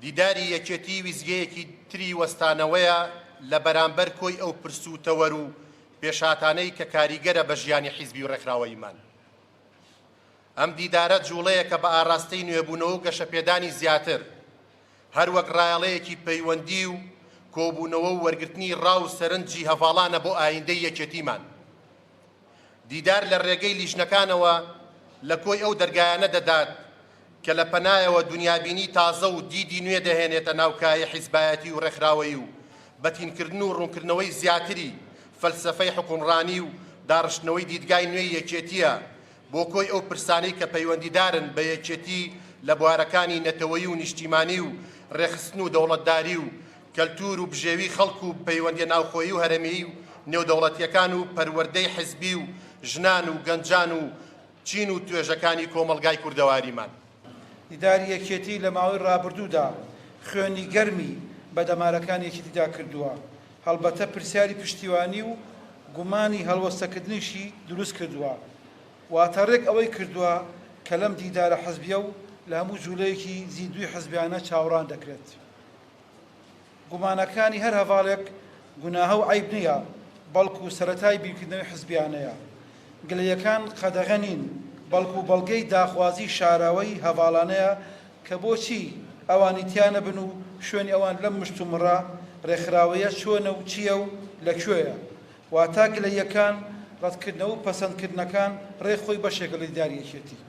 دیداری یەکێتی ویستگەیەکی تری وەستانەوەیە لە بەرامبەر کۆی ئەو پرس و تەوەر و پێشهاتانەی کە کاریگەرە بە ژیانی حیزبی و ڕێکخراوەییمان. ئەم دیدارە جوڵەیەکە بە ئاراستەی نوێبوونەوە و گەشەپێدانی زیاتر، هەروەک ڕایەڵەیەکی پەیوەندی و کۆبوونەوە و وەرگرتنی ڕا و سەرنجی هەڤاڵانە بۆ ئایندەی یەکێتیمان. دیدار لە ڕێگەی لیژنەکانەوە لە کۆی ئەو دەرگایانە دەدات کە لە پەنایەوە دونیابینی تازە و دیدی نوێ دەهێنێتە ناو کایەی حیزبایەتی و ڕێکخراوەیی و بەتینکردن و ڕوونکردنەوەی زیاتری فەلسەفەی حوکمڕانی و داڕشتنەوەی دیدگای نوێی یەکێتییە بۆ کۆی ئەو پرسانەی کە پەیوەندیدارن بە یەکێتی لە بوارەکانی نەتەوەیی و نیشتیمانی و ڕێکخستن و دەوڵەتداری و کەلتوور و بژێوی خەڵک و پەیوەندیە ناوخۆیی و هەرێمیی و نێودەوڵەتیەکان و پەروەردەی حزبی و ژنان و گەنجان و چین و توێژەکانی کۆمەڵگای کوردەواریمان. دیداری یەکێتی لە ماوەی ڕابردوودا خوێنی گەرمی بە دەمارەکانی یەکێتیدا کردووە، هەڵبەتە پرسیاری پشتیوانی و گومانی هەڵوەستەکردنیشی دروست کردووە، واتە ڕێک ئەوەی کردووە کە لەم دیدارە حزبیە و لە هەموو جوولەیەکی زیندووی حزبیانە چاوەڕان دەکرێت. گومانەکانی هەر هەڤاڵێک گوناهە و عەیب نییە، بەڵکو سەرەتای بیرکردنەوەی حزبیانەیە. گلەییەکان قەدەغە نین، بەڵکو بەڵگەی داخوازی شاراوەی هەڤاڵانەیە کە بۆچی ئەوانی تیا نەبن و شوێنی ئەوان لەم مشتومڕە رێکخراوەیە چۆنە و چییە و لە کوێیە. واتا گلەییەکان، رەتکردنەوە و پەسەندکردنەکان رێک خۆی بەشێکە لە دیداری یەکێتی.